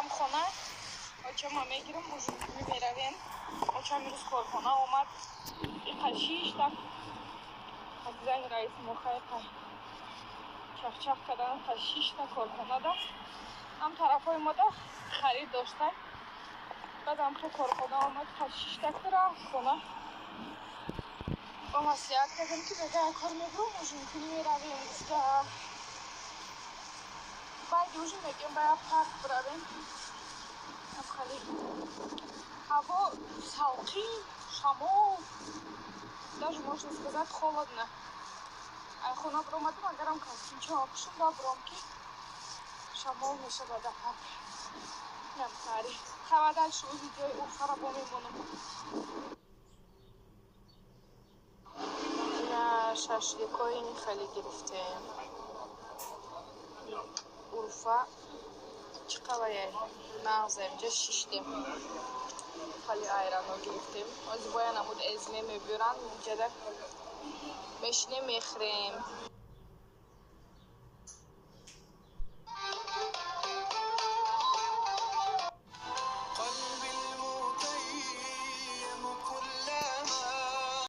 Мерам хона, очама мегирам, ужин кунӣ меравем. Очам имрӯз корхона омад, иқа шишта зани раиси моха иқа чахчах кардан, қа шишта корхонада. Ҳам тарафҳои мода харид дошта, баъд ҳам корхона омад, қа шишта рафт хона. Бо маслиҳат кардем, ки бега як кор мебурам, ужин кунӣ меравем гуфта. Баъди ужин мегӯем ба як парк биравем. Хали ҳаво салқин, шамол, даже можно сказать, холодно. Ай хона биромадам, агарам костюмчаам пӯшам, ба биром, ки шамол мешавад дар парк. Намхари хава дальше у видеои Урфара бо мемонам. Ина шашликои хеле гирифтем. Урфа чӣ қавае нағзе, инҷа шиштем. Хали айрано гирифтем. Ҳозир бояд намуд эзме мебиёранд, инҷада мешинем, мехӯрем.